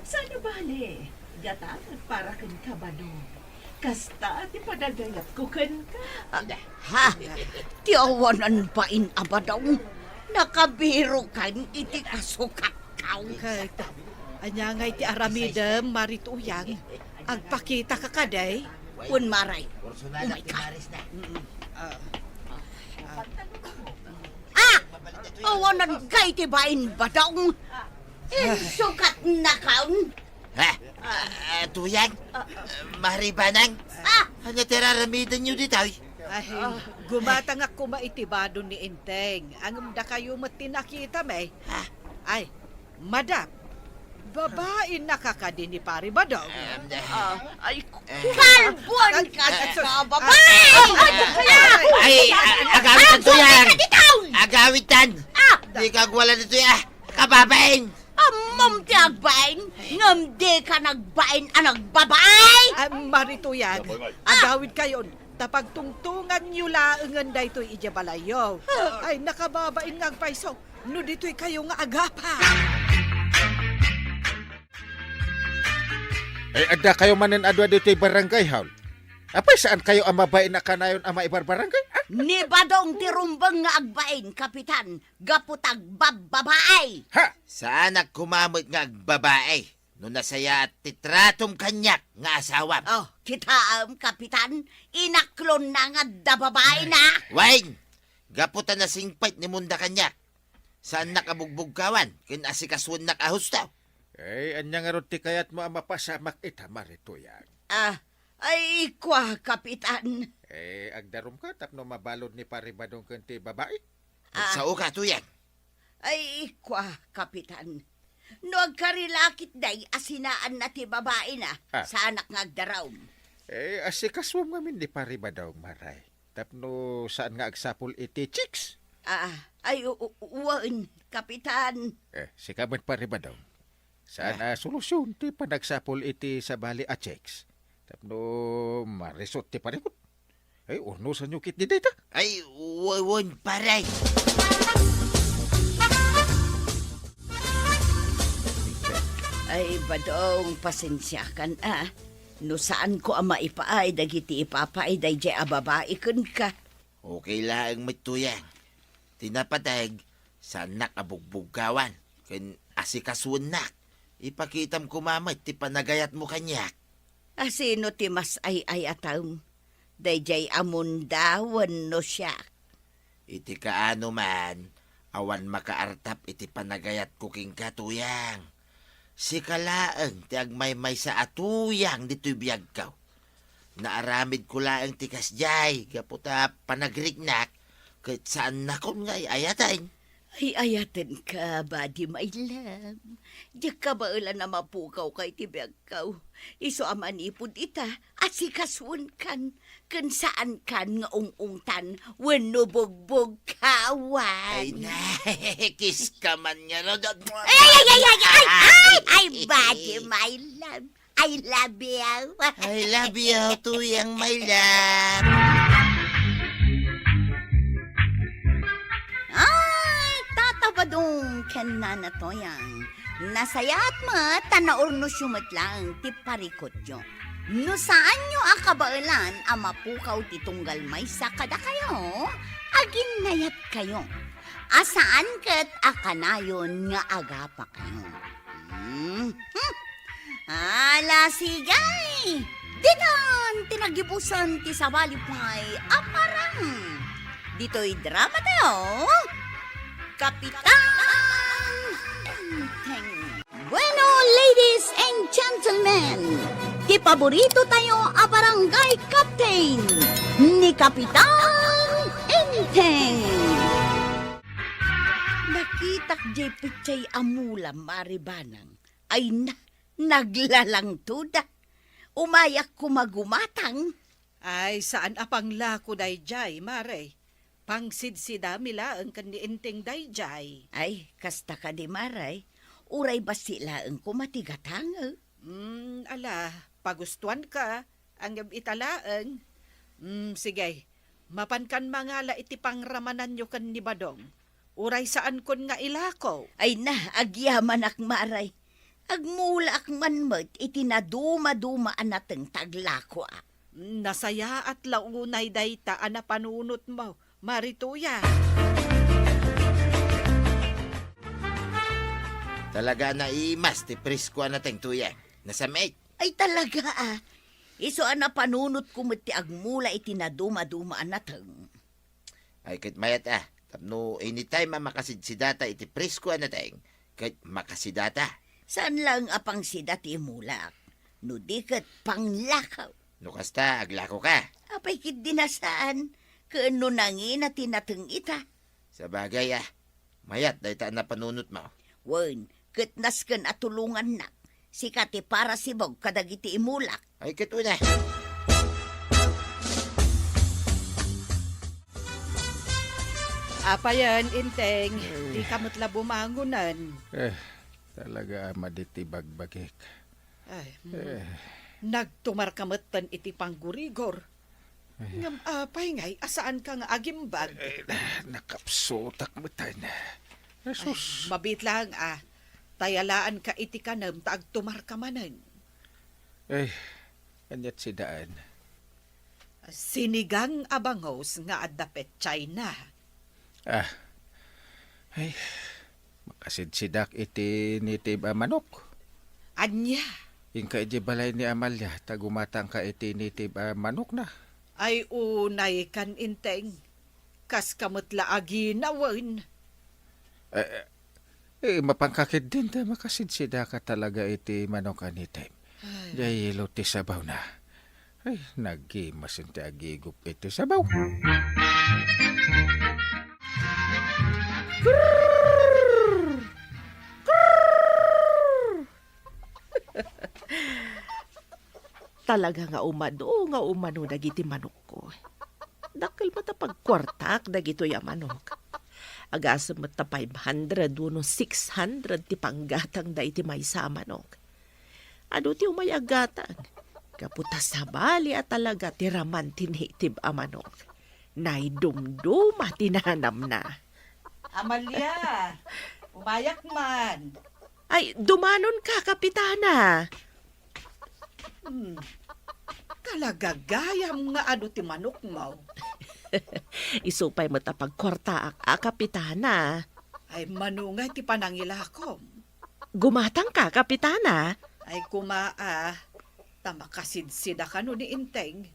Saan a bale, gatangan para kenka, Badong. Kasta ti panagayatko kenka. Ah, ha? Ti awanan bain a Badong? Nakabirokan iti kasukatkaw. Ket, ania ngay ti aramidem, Mari Tuyang? Agpakitaka kadi? Wen, Maray. Umayka. Mm-mm. Ah. Ah! Awanan ngay ti bain, Badong? Insukatnakon? Ha? Ah, ah, Tuyang? Ah, ah. Mari Banang? Ah! Ania ti araramidenyo ditoy? Ay, gumatangak koma iti bado ni Enteng. Ngem dakayo met ti nakitam, e. Ha? Ay, madam, babainaka kadi ni Pari Badong? Ah, ay, eh. Kalbuan ka, eh, sa babae! Ay, ay, ay, ay, ay, agawid tan, Tuyang! Agawid tan! Ah! Di ka agwala ditoy, a. Kababain! Ammom ti agbain, ngem dika nagbain a nagbabae! Ah, Mari Tuyang, agawidkayon, ta pagtungtunganyo laengen daytoy idiay balayyo. Ah. Ay, nakababain nga agpayso, no ditoykayo nga agapa. Ay, addakayo manen adu-adu iti barangay hall. Apay, saankayo a mabain a kanayon a maibarbarangay, a? Ni Badong ti rumbeng nga agbain, Kapitan, gapu ta agbabbabae. Ha? Saanak koma met nga agbabae no nasayaat ti tratom kaniak nga asawam. Oh, kitaem, Kapitan, inaklonna nga adda babaina. Wen, gapu ta nasingpet ni Munda kaniak, saannak a bugbugkawan ken asikasuennak a husto. Ay, ania ngarud ti kayatmo a mapasamak ita, Mari Tuyang? Ah, ay, kua, Kapitan. Eh, agdarumka tapno mabalud ni Pari Badong ken ti babai? Ah. Agsaoka, Tuyang. Ay, kua, Kapitan. No agkari la ketdi a sinaanna ti babaina, ah, saanak nga agdarum. Eh, asikasuem ngamin ni Pari Badong, Maray. Tapno saan nga agsapul iti chicks. Ah, ay, u-, u-, wen, Kapitan. Eh, sika met, Pari Badong. Saan, ah, a solusion ti panagsapul iti sabali a chicks? Tapno marisut ti parikut. Ay, urnosanyo ketdi dayta. Ay, wa-, wen, pare. Ay, Badong, pasensiakan, a. No saanko a maipaay dagiti ipapaay daydiay a babai kenka. Okay laeng met, Tuyang. Ti napateg, saannak a bugbugkawan ken asikasuennak. Ipakitam koma met ti panagayatmo kaniak. A sino ti mas ay-ayatem? Daydiay a Munda wenno siak? Iti kaano man, awan makaartap iti panagayatko kenka, Tuyang. Sika laeng ti agmaymaysa a tuyang ditoy biagko. Naaramidko laeng ti kasdiay gapu ta panagriknak, ket saannakon nga ay-ayaten. Ay-ayatenka, badi my love. Diak kabaelan a mapukawka iti biagko. Isu a manipud ita, asikasuenkan, ken saankan nga ung-ungtan wenno bugbugkawan. Ay, na, kiss ka man nga, no? Ay, ay, ay, ay, ay, ay, ay, ay, badi my love. I love you. I love you, Tuyang, my love. Ay, Tata Badong ken Nana Toyang, nasayaat met ta naurnusyo met laeng ti parikutyo. No saanyo a kabaelan a mapukaw ti tunggal maysa kadakayo, aginnayatkayo. A saan ket a kanayon nga agapakayo. Mhm. Ala, sige! Ditan ti nagibusan ti sabali pay a parang. Ditoy drama tayo, Kapitan Enteng. Bueno, ladies and gentlemen, ti paborito tayo a barangay captain ni Kapitan Enteng. Nakitak diay petsa a mula, Mare Banang. Ay na, naglalangtoda. Umayak koma gumatang. Ay, saan a panglako daydiay, Mare. Pangsidsidami laeng ken ni Enteng daydiay. Ay, kasta kadi, Mare. Uray bassit laeng koma ti gatangek. Mm, ala, pagustuanka, ngem ita laeng. Mm, sige, mapankan mangala iti pangramananyo ken ni Badong. Uray saankon nga ilako. Ay na, agyamanak, Mare. Agmulaak man met iti nadumaduma a nateng ta aglakoak. Nasayaat la unay dayta a napanunotmo, Mare Toyang. Talaga a naimas ti presko a nateng, Toyang. Nasamit. Ay, talaga, a. Isu a napanunotko met ti agmula iti nadumaduma a nateng. Ay, ket mayat, a. Tapno anytime a makasidsidata iti presko a nateng, ket makasidata. Saan laeng a pangsida ti imulak. No di ket panglakaw. No kasta, aglakoka. Apay ketdi a saan, ken no nangina ti nateng ita. Sabagay, a. Mayat dayta a napanunotmo. Wen, ket nasken a tulongannak. Sika ti parasibug kadagiti imulak. Ay, ket una. Apayen, Enteng, ay, dika met la bumangonen. Eh, talaga a madi ti bagbagik. Ay, mm. Eh. Nagtumarka metten iti panggurigor. Ay. Ngem apay ngay a saanka nga agimbag? Eh, nakapsutak metten. Jesus. Ay, mabiit laeng, a. Tayalaanka iti kanem ta agtumarka manen. Eh, aniat sidaen? Sinigang a bangus nga adda petsayna. Ah. Ay, makasidsidak iti native a manok. Ania? Inka idiay balay ni Amalia, ta gumatangka iti native a manokna. Ay, unaykan, Enteng. Kaska met la a ginawen. Eh, eh, mapanka ketdin ta makasidsidaka talaga iti manok a native. Ay. Diay yelo ti sabawna. Ay, nagimasen ti agigup iti sabaw. Talaga nga umado nga umano dagiti manokko. Dakkel met a pagkuartaak dagitoy a manok. Agasem met ta five hundred wenno six hundred ti panggatangda iti maysa a manok. Adu ti umay aggatang, gapu ta sabali a talaga ti raman ti native a manok. Naidumduma ti nanamna. Amalia, umayak man. Ay, dumanonka, Kapitana. Hmm. Talaga gayam nga adu ti manokmo. Isu pay met a pagkuartaak a, Kapitana. Ay, mano nga ti panangilakom? Gumatangka, Kapitana. Ay, kuma a, ta makasidsida kano ni Enteng.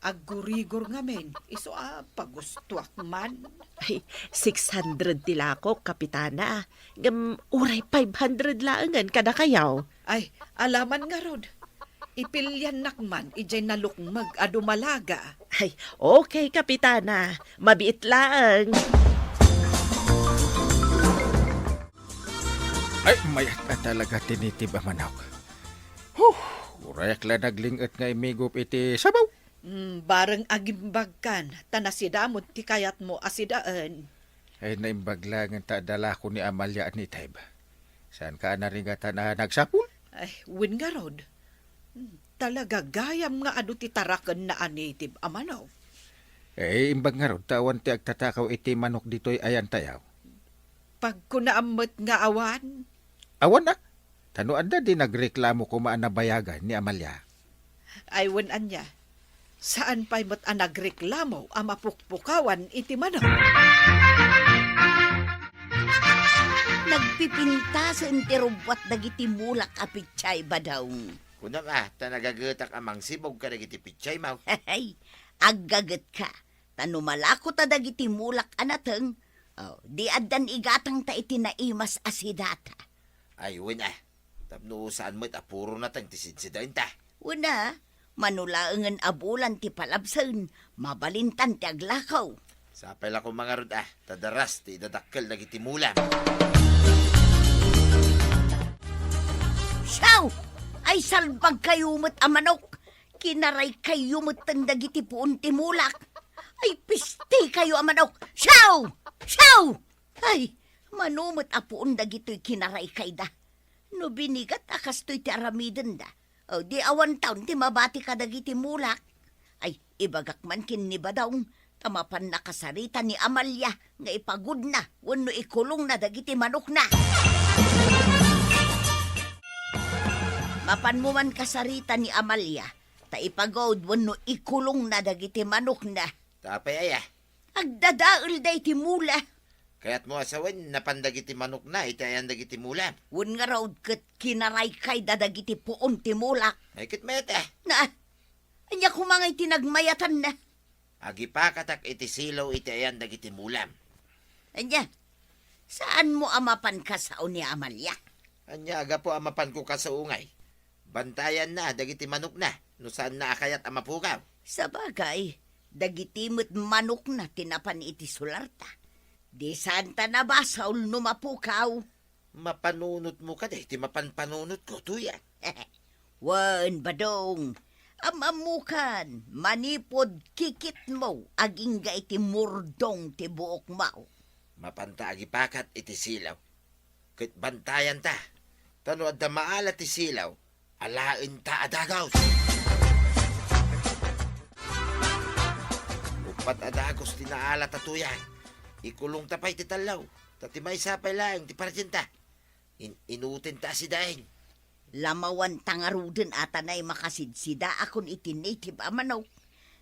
Aggurigor ngamin, isu a pagustuak man. Ay, six hundred ti lakok, Kapitana. Ngem uray five hundred laengen kadakayo. Ay, alaman ngarud. Ipiliannak man idiay nalukmeg a dumalaga. Ay, okay, Kapitana. Mabiit laeng. Ay, mayat a talaga ti native a manok. Huh, urayak la nagling-et nga imigup iti sabaw. Mm, bareng agimbagkan, ta nasidamon ti kayatmo a sidaen. Ay, naimbag laeng ta adda lako ni Amalia a native. Saanka a narigatan a nagsapul? Ay, wen ngarud. Mm, talaga gayam nga adu ti tarakenna a native a manok. Eh, imbag ngarud ta awan ti agtatakaw iti manok ditoy ayantayo. Pagkunaam met nga awan? Awan a. Ta no adda di nagreklamo koma a nabayagan ni Amalia. Ay, wen ania. Saan pay met a nagreklamo a mapukpukawan iti manok. Nagpipintasen ti rubbuat dagiti mulak a pitsay, Badong. Kunam a, ta nagagetak a mangsibog kadagiti pitsay, maw. Ay, aggagetka. Ta no malako ta dagiti mulak a nateng, oh, di addan igatangta iti naimas a sidata. Ay, wen a. Tapno saan met a puro nateng ti sidsidaenta. Wen a, mano laengen a bulan ti palabsen, mabalintan ti aglakaw. Sapay la koma ngarud a, ta daras ti idadakkel dagiti mulam. Siaw! Ay, salbagkayo met a manok! Kinaraykayyo metten dagiti puon ti mulak. Ay, pistikayo a manok! Siaw! Siaw! Ay, mano met a puon dagitoy kinaraykayda. No binigat a kastoy ti aramidenda, o di awan taon ti mabati kadagiti mulak. Ay, ibagak man ken ni Badong, ta mapan nakasarita ni Amalia nga ipagudna wenno ikulongna dagiti manokna. Mapanmo man kasarita ni Amalia, ta ipagud wenno ikulongna dagiti manokna. Ta apay aya? Agdadaelda iti mula. Kayatmo a sawen, napan dagiti manokna iti ayan dagiti mula? Wen ngarud ket kinaraykayda dagiti puon ti mulak. Ay ket mayat a. Na, ania koma ngay ti nagmayatanna? Agipakatak iti silaw iti ayan dagiti mulam. Ania, saanmo a mapan kasao ni Amalia? Ania a gapu a mapanko kasao ngay? Bantayanna dagiti manokna no saanna a kayat a mapukaw. Sabagay, dagiti met manokna ti napan iti sularta. Di saanta nabasol no mapukaw. Mapanunotmo kadi ti mapan panunotko, Tuyang? Wen, Badong, am-ammokan, manipud kikitmo agingga iti murdong ti buokmo. Mapanta agipakat iti silaw. Ket bantayanta, ta no adda maala ti silaw, alaenta a dagus. Uppat a dagus ti naalata, Tuyang. Ikulongta pay ti tallo, ta ti maysa pay laeng ti pardienta. In-inutenta a sidaen. Lamawanta ngaruden a ta nay makasidsidaakon iti native a manok.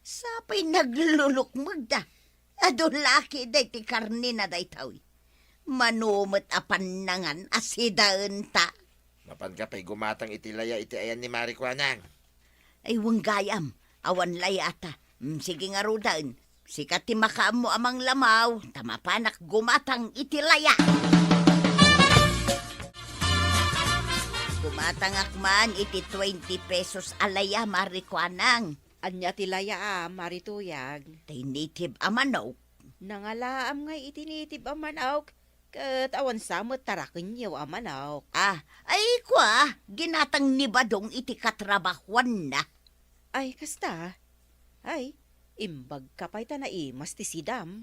Sapay naglulukmegda. Adu lakida iti karnina daytoy. Mano met a pannangan a sidaenta? Mapanka pay gumatang iti laya iti ayan ni Mari Kuanang. Ay, wen gayam, awan layata. Mm, sige ngaruden. Sika ti makaammo a manglamaw, ta mapanak gumatang iti laya. Gumatangak man iti twenty pesos a laya, Mari Kuanang. Ania ti laya a, Mari Tuyang? Ti native a manok. Nangalaam ngay iti native a manok, ket awan sa met tarakenyo a manok. Ah, ay kua, ginatang ni Badong iti katrabahuanna. Ay, kasta? Ay, imbagka pay ta naimas ti sidam.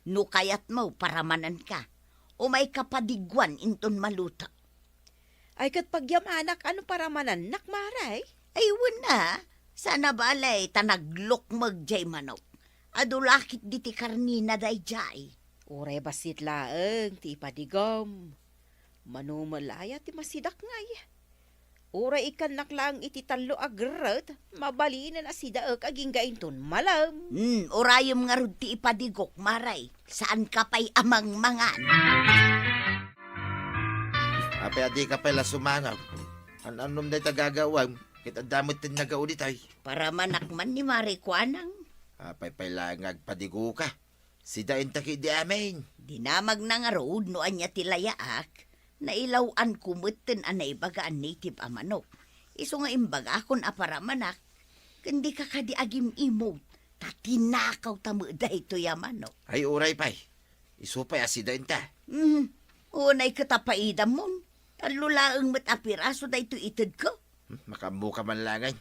No kayatmo, paramananka. Umayka padiguan inton maluto. Ay, ket pagyamanak a no paramanannak, Mari? Ay, wen a. Saan a bale ta naglukmeg jay manok. Adu la ketdi ti karnina dayjay. Uray bassit laeng ti ipadigom. Mano met la aya ti masidak ngay? Uray ikkannak laeng iti tallo a gerret, mabalinen a sidaek agingga inton malem. Hmm, urayem ngarud ti ipadigok, Maray. Saanka pay a mangmangan. Apay a dika pay la sumangag? An-annom dayta gagawem, ket adda met ti nagao ditoy. Paramanak man ni Maray Kuanang. Apay pay la nga agpadigoka? Sidaenta ketdi amin. Dinamagna ngarud no ania ti layaak, nailaw-anko metten a naibaga a native a manok. Isu nga imbagakon a paramanak, ken dika kadi agim-imot, ta tinakawta met daytoy a manok. Ay, uray pay. Isu pay a sidaenta. Hmm, unay ket a paidamon. Tallo laeng met a piraso daytoy itedko. Hmm, makaammoka man laengen.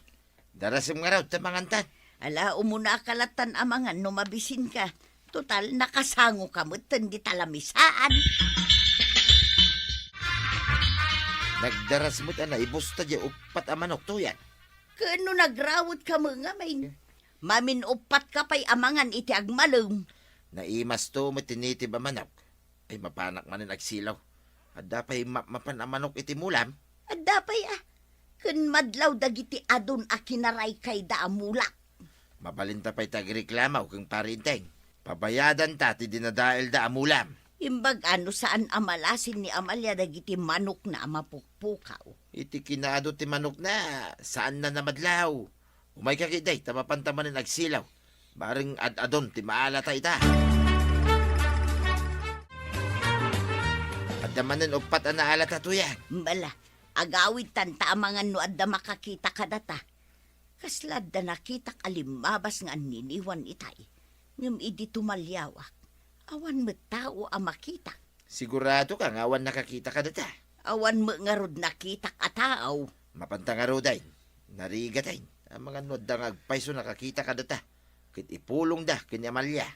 Darasem ngarud ta mangantan. Ala, umunaka lattan a mangan no mabisinka. Total, nakasangoka metten dita lamisaan. Nagdaras met a naibusta diay uppat a manok, Tuyan. Ken no nagrawetka met ngamin, mamin-uppatka pay a mangan iti agmalem. Naimasto met ti native a manok. Ay, mapanak manen agsilaw. Adda pay mapmapan a manok iti mulam? Adda pay a. Ken madlaw dagiti adun a kinaraykayda a mulak. Mabalinta pay ti agreklamo ken Pari Enteng. Pabayadanta ti dinadaelda a mulam. Imbag-a no saan a malasin ni Amalia dagiti manokna a mapukpukaw. Iti kinaadu ti manokna, saanna namadlaw. Umayka ketdi, ta mapanta manen agsilaw. Bareng ad-adun ti maalata ita. Adda manen uppat a naalata, Tuyan. Bala, agawidtanta a mangan no adda makakita kadata. Kasla adda nakitak a limmabas nga anniniwan itay. Ngem idi tumaliawak, awan met tao a makitak. Siguradoka nga awan nakakita kadata? Awan met ngarud nakitak a tao. Mapanta ngaruden, narigaten, amangan no adda nga agpayso nakakita kadata, ket ipulongda ken ni Amalia.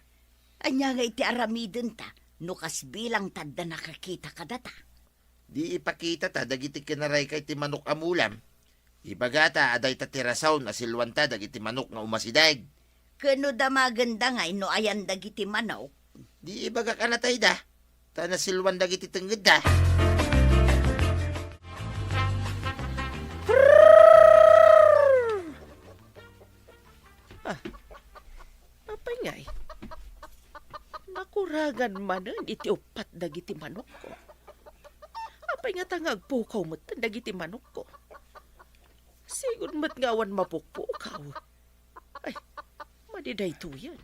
Ania nga iti aramidenta no kas bilang ta adda nakakita kadata? Di ipakitata dagiti kinaraykay ti manok a mulam. Ibagata a dayta ti rason a siluanta dagiti manok nga umasideg. Ken no damagenda ngay no ayan dagiti manok? Di ibagak a natayda, ta nasiluan dagiti tengngedda. Ah, apay ngay? Nakuragan manen iti uppat dagiti manokko. Apay ngata nga agpukaw metten dagiti manokko? Sigud met nga awan mapukpukaw. Ay, madi daytoyen.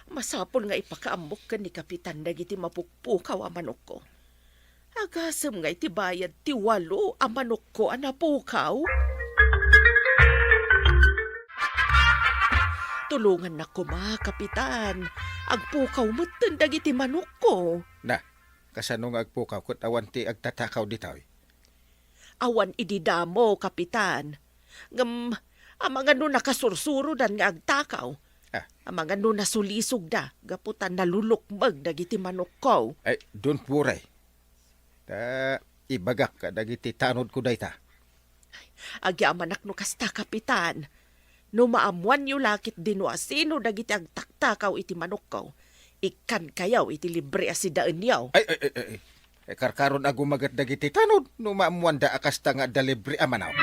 Masapul nga ipakaammok ken ni Kapitan dagiti mapukpukaw a manokko. Agasem nga iti bayad ti walo a manokko a napukaw. Tulongannak koma, Kapitan. Agpukaw metten dagiti manokko. Na, kasano nga agpukaw ket awan ti agtatakaw ditoy? Awan idi damo, Kapitan. Ngem, amangan no nakasursurodan nga agtakaw. Ah. Amangan no nasulisogda, gapu ta nalulukmeg dagiti manokko. Ay, don't worry. Ta, ibagak kadagiti tanodko dayta. Agyamanak no kasta, Kapitan. No maammoanyo la ketdi no asino dagiti agtaktakaw iti manokko, ikkankayo iti libre a sidaenyo. Ay, ay, ay, ay, ay. Ay, karkaron a gumaget dagiti tanod no maammoanda a kasta nga adda libre a manok.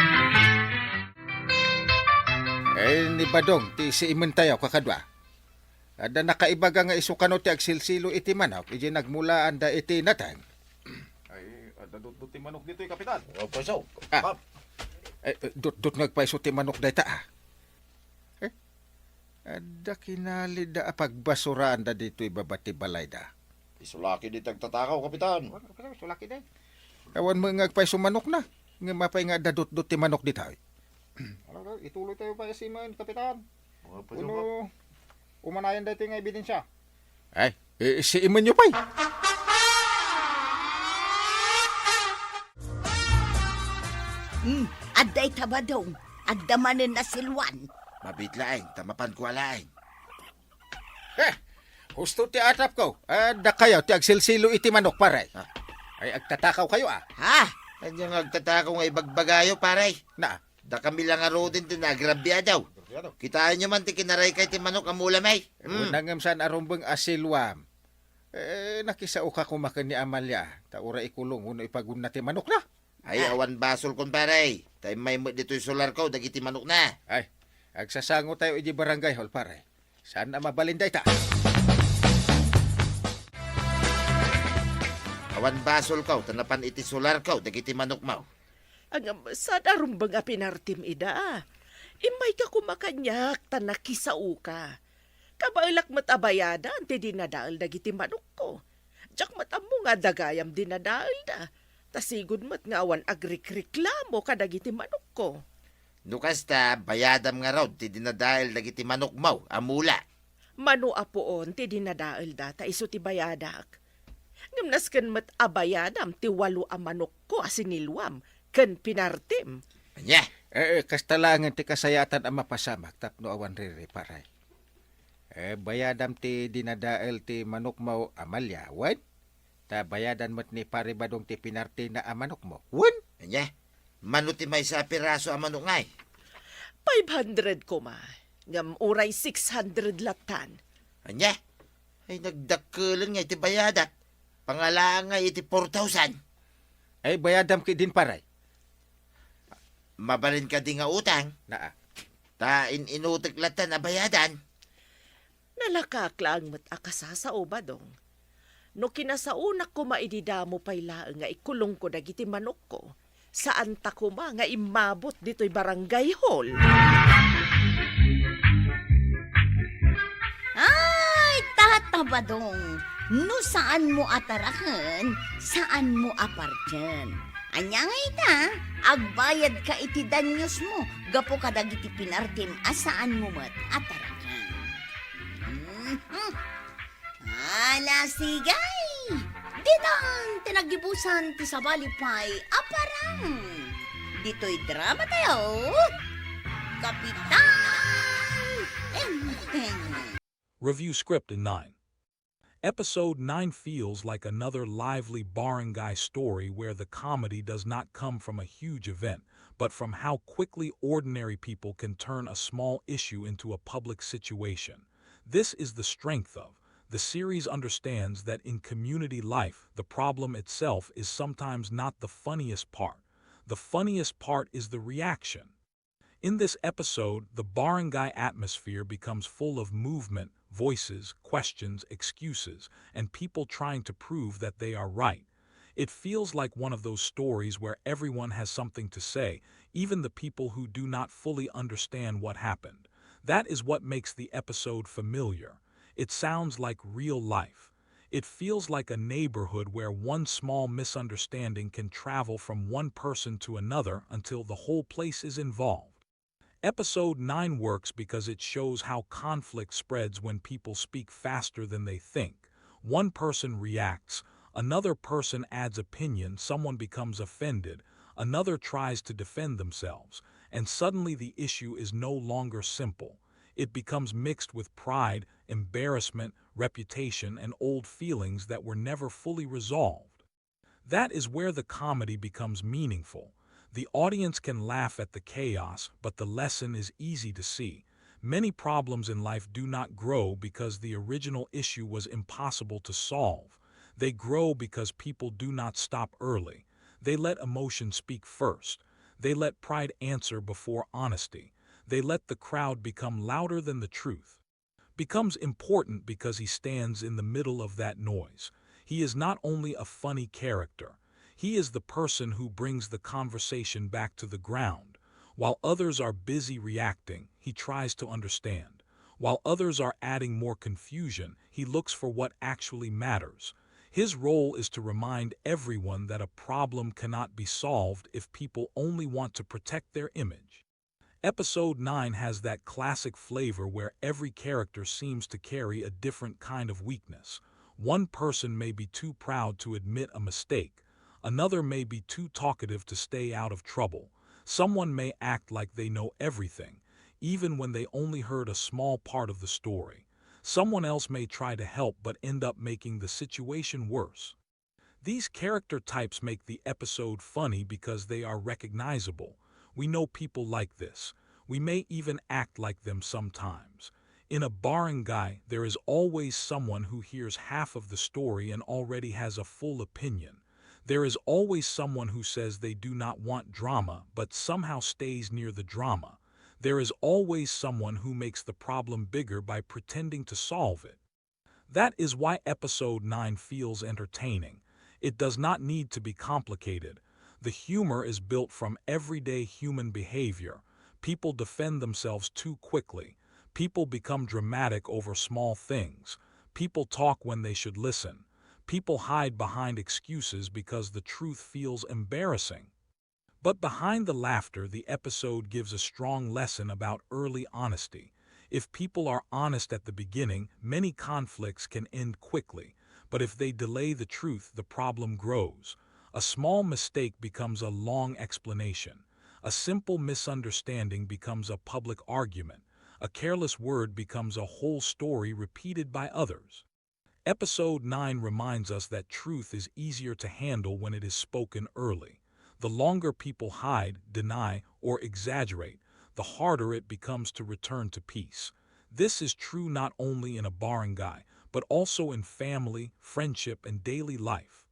Ay, ni Badong, ti siimen tayo, kakadua. Adda nakaibaga nga isu kano ti agsilsilo iti manok, idiay nagmulaanda iti nateng. Ay, adda dutdot ti manok ditoy, Kapitan. Opo, so. Ah. Kap. Ay, dutdot nga agpayso ti manok dayta, ah. Eh? Adda kinalida a pagbasuraanda ditoy baba ti balayda. Isu la ketdi ti agtatakaw, Kapitan. Awan, Kapitan, isu la ketdi. Awan met nga agpayso manokna. Ngem apay nga adda dutdot ti manok ditoy? Ala, ala, ituloy tayo pa isimen, Kapitan. Uno, umanayan daytoy nga ebidensya. Ay, eh, siimenyo pay. Hmm, adda ita, Badong. Adda manen nasiluan. Mabiit laeng, ta mapanko a laeng. Eh, husto ti atapko. Adda kayo ti agsilsilo iti manok, pare. Ah. Ay, agtatakaw kayo, ah. Ha? Ania nga agtatakaw nga ibagbagayo, pare? Na. Dakami la ngaruden ti naagrabiado. Kitaenyo man ti kinaraykay ti manok a mulam, ay. Hmm. Una ngem saan a rumbeng a siluam. Eh, nakisaoka koma ken ni Amalia, ta uray ikulong wenno ipagunna ti manokna. Ay, awan basol, kumpare. Ta immay met ditoy solarko dagiti manokna. Ay, agsasangotayo iti barangay hall, pare. Saan a mabalin dayta? Awan basolko ta napan iti solarko dagiti manokmo. Ngem, saan a rumbeng a pinartim ida? Immayka koma kaniak ta nakisaoka. Kabaelak met a bayadan ti dinadael dagiti manokko. Diak met ammo nga adda gayam dinadaelda. Ta sigud met nga awan agrikreklamo kadagiti manokko. No kasta, bayadam ngarud ti dinadael dagiti manokmo a mula. Mano a puon ti dinadaelda ta isu ti bayadak. Ngem nasken met a bayadam ti walo a manokko a siniluam ken pinartim. Ania? Eh, eh, kasta laengen ti kasayatan a mapasamak tapno awan riri, pare. Eh, bayadam ti dinadael ti manokmo, Amalia, wen? Ta bayadan met ni Pare Badong ti pinartina a manokmo, wen? Ania? Mano ti maysa a piraso a manok ngay? Five hundred koma. Ngem uray six hundred latan. Ania? Ay, nagdakkelen ngay ti bayadak. Pangalaang ngay iti four thousand. Ay, bayadam ketdin, pare. Mabalin kadi nga utang? Naa. Ta in-inutek latan a bayadan. Nalakaak laeng met a kasasao, Badong. No kinasaonak koma idi damo pay laeng nga ikulongko dagiti manokko, saanta koma nga immabot ditoy barangay hall. Ay, Tata Badong, no saanmo a taraken, saanmo a partien. Ania nga ita, agbayadka iti danyosmo gapu kadagiti pinartim a saanmo met a taraken. Mhm. Ala, sige! Ditan ti naggibusan ti sabali pay a parang. Ditoy drama tayo, Kapitan Enteng. Review script in nine. Episode nine feels like another lively barangay story where the comedy does not come from a huge event, but from how quickly ordinary people can turn a small issue into a public situation. This is the strength of the series understands that in community life, the problem itself is sometimes not the funniest part. The funniest part is the reaction. In this episode, the barangay atmosphere becomes full of movement, voices, questions, excuses, and people trying to prove that they are right. It feels like one of those stories where everyone has something to say, even the people who do not fully understand what happened. That is what makes the episode familiar. It sounds like real life. It feels like a neighborhood where one small misunderstanding can travel from one person to another until the whole place is involved. Episode nine works because it shows how conflict spreads when people speak faster than they think. One person reacts, another person adds opinion, someone becomes offended, another tries to defend themselves, and suddenly the issue is no longer simple. It becomes mixed with pride, embarrassment, reputation, and old feelings that were never fully resolved. That is where the comedy becomes meaningful. The audience can laugh at the chaos, but the lesson is easy to see. Many problems in life do not grow because the original issue was impossible to solve. They grow because people do not stop early. They let emotion speak first. They let pride answer before honesty. They let the crowd become louder than the truth. Becomes important because he stands in the middle of that noise. He is not only a funny character, he is the person who brings the conversation back to the ground. While others are busy reacting, he tries to understand. While others are adding more confusion, he looks for what actually matters. His role is to remind everyone that a problem cannot be solved if people only want to protect their image. Episode nine has that classic flavor where every character seems to carry a different kind of weakness. One person may be too proud to admit a mistake, another may be too talkative to stay out of trouble, someone may act like they know everything, even when they only heard a small part of the story. Someone else may try to help but end up making the situation worse. These character types make the episode funny because they are recognizable. We know people like this. We may even act like them sometimes. In a barangay, there is always someone who hears half of the story and already has a full opinion. There is always someone who says they do not want drama but somehow stays near the drama. There is always someone who makes the problem bigger by pretending to solve it. That is why episode nine feels entertaining. It does not need to be complicated. The humor is built from everyday human behavior. People defend themselves too quickly. People become dramatic over small things. People talk when they should listen. People hide behind excuses because the truth feels embarrassing. But behind the laughter, the episode gives a strong lesson about early honesty. If people are honest at the beginning, many conflicts can end quickly. But if they delay the truth, the problem grows. A small mistake becomes a long explanation. A simple misunderstanding becomes a public argument. A careless word becomes a whole story repeated by others. Episode nine reminds us that truth is easier to handle when it is spoken early. The longer people hide, deny, or exaggerate, the harder it becomes to return to peace. This is true not only in a barangay, but also in family, friendship, and daily life.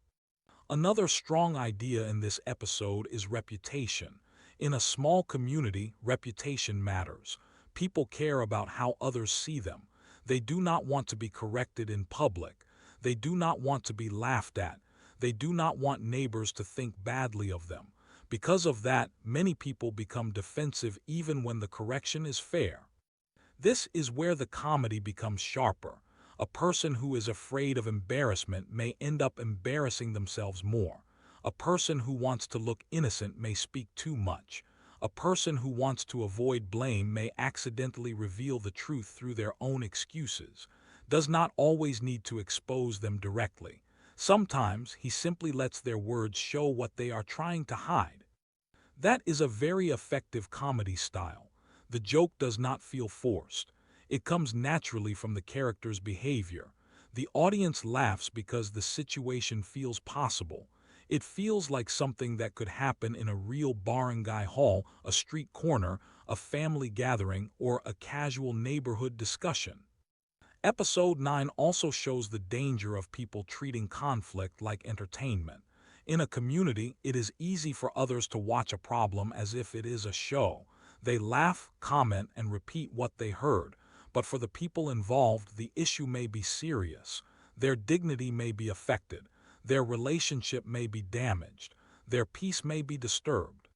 Another strong idea in this episode is reputation. In a small community, reputation matters. People care about how others see them. They do not want to be corrected in public. They do not want to be laughed at. They do not want neighbors to think badly of them. Because of that, many people become defensive even when the correction is fair. This is where the comedy becomes sharper. A person who is afraid of embarrassment may end up embarrassing themselves more. A person who wants to look innocent may speak too much. A person who wants to avoid blame may accidentally reveal the truth through their own excuses. Does not always need to expose them directly. Sometimes he simply lets their words show what they are trying to hide. That is a very effective comedy style. The joke does not feel forced. It comes naturally from the character's behavior. The audience laughs because the situation feels possible. It feels like something that could happen in a real barangay hall, a street corner, a family gathering, or a casual neighborhood discussion. Episode nine also shows the danger of people treating conflict like entertainment. In a community, it is easy for others to watch a problem as if it is a show. They laugh, comment, and repeat what they heard. But for the people involved, the issue may be serious. Their dignity may be affected. Their relationship may be damaged. Their peace may be disturbed.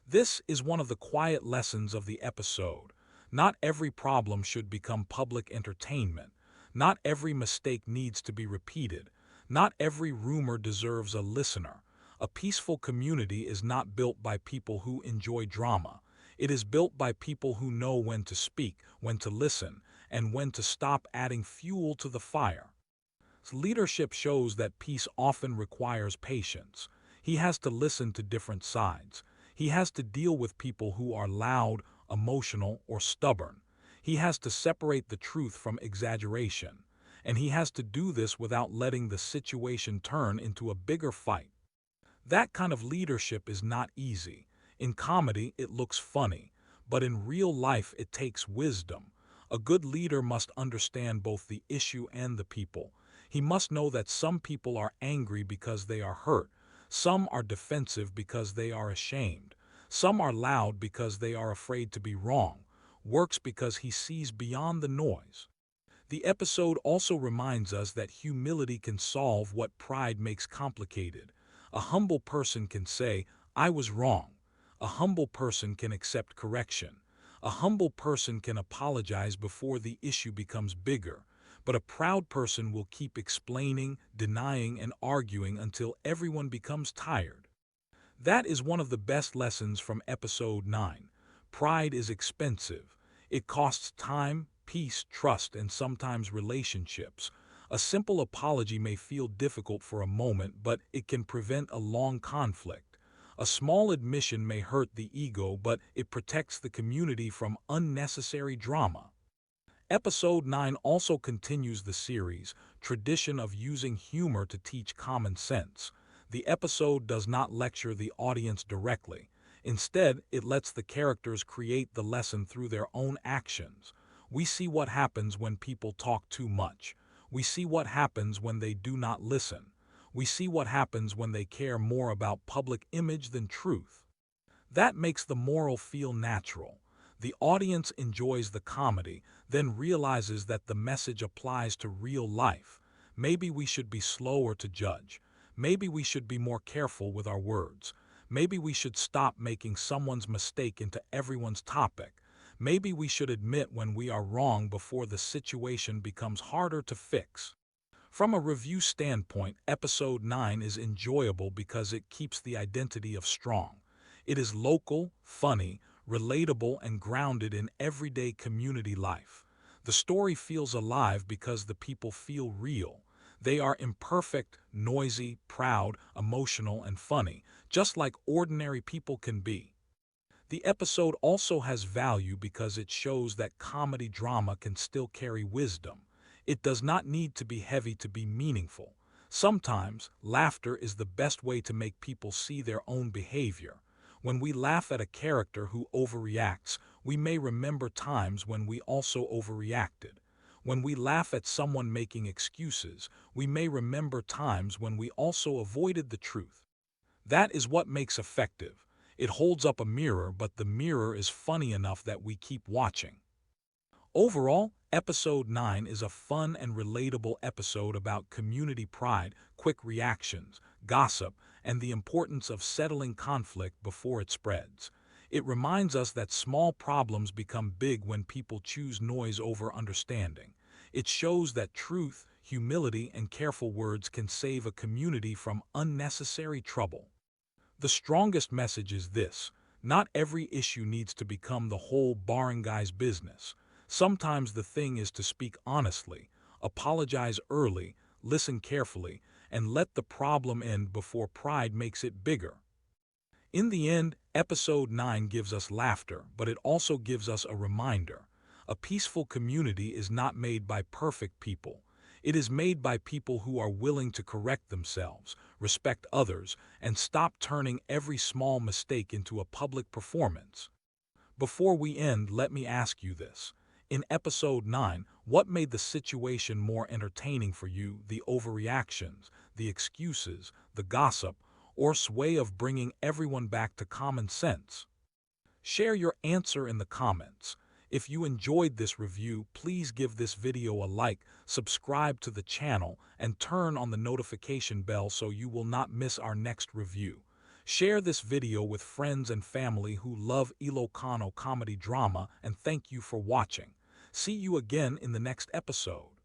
This is one of the quiet lessons of the episode. Not every problem should become public entertainment. Not every mistake needs to be repeated. Not every rumor deserves a listener. A peaceful community is not built by people who enjoy drama. It is built by people who know when to speak, when to listen, and when to stop adding fuel to the fire. Leadership shows that peace often requires patience. He has to listen to different sides. He has to deal with people who are loud, emotional, or stubborn. He has to separate the truth from exaggeration. And he has to do this without letting the situation turn into a bigger fight. That kind of leadership is not easy. In comedy, it looks funny, but in real life, it takes wisdom. A good leader must understand both the issue and the people. He must know that some people are angry because they are hurt. Some are defensive because they are ashamed. Some are loud because they are afraid to be wrong. Works because he sees beyond the noise. The episode also reminds us that humility can solve what pride makes complicated. A humble person can say, "I was wrong." A humble person can accept correction. A humble person can apologize before the issue becomes bigger. But a proud person will keep explaining, denying, and arguing until everyone becomes tired. That is one of the best lessons from episode nine. Pride is expensive. It costs time, peace, trust, and sometimes relationships. A simple apology may feel difficult for a moment, but it can prevent a long conflict. A small admission may hurt the ego, but it protects the community from unnecessary drama. Episode nine also continues the series tradition of using humor to teach common sense. The episode does not lecture the audience directly. Instead, it lets the characters create the lesson through their own actions. We see what happens when people talk too much. We see what happens when they do not listen. We see what happens when they care more about public image than truth. That makes the moral feel natural. The audience enjoys the comedy, then realizes that the message applies to real life. Maybe we should be slower to judge. Maybe we should be more careful with our words. Maybe we should stop making someone's mistake into everyone's topic. Maybe we should admit when we are wrong before the situation becomes harder to fix. From a review standpoint, episode nine is enjoyable because it keeps the identity of strong. It is local, funny, relatable, and grounded in everyday community life. The story feels alive because the people feel real. They are imperfect, noisy, proud, emotional, and funny, just like ordinary people can be. The episode also has value because it shows that comedy drama can still carry wisdom. It does not need to be heavy to be meaningful. Sometimes, laughter is the best way to make people see their own behavior. When we laugh at a character who overreacts, we may remember times when we also overreacted. When we laugh at someone making excuses, we may remember times when we also avoided the truth. That is what makes effective. It holds up a mirror, but the mirror is funny enough that we keep watching. Overall, episode nine is a fun and relatable episode about community pride, quick reactions, gossip, and the importance of settling conflict before it spreads. It reminds us that small problems become big when people choose noise over understanding. It shows that truth, humility, and careful words can save a community from unnecessary trouble. The strongest message is this: not every issue needs to become the whole barangay's business. Sometimes the thing is to speak honestly, apologize early, listen carefully, and let the problem end before pride makes it bigger. In the end, episode nine gives us laughter, but it also gives us a reminder. A peaceful community is not made by perfect people. It is made by people who are willing to correct themselves, respect others, and stop turning every small mistake into a public performance. Before we end, let me ask you this. In episode nine, what made the situation more entertaining for you? The overreactions, the excuses, the gossip, or sway of bringing everyone back to common sense? Share your answer in the comments. If you enjoyed this review, please give this video a like, subscribe to the channel, and turn on the notification bell so you will not miss our next review. Share this video with friends and family who love Ilocano comedy drama, and thank you for watching. See you again in the next episode.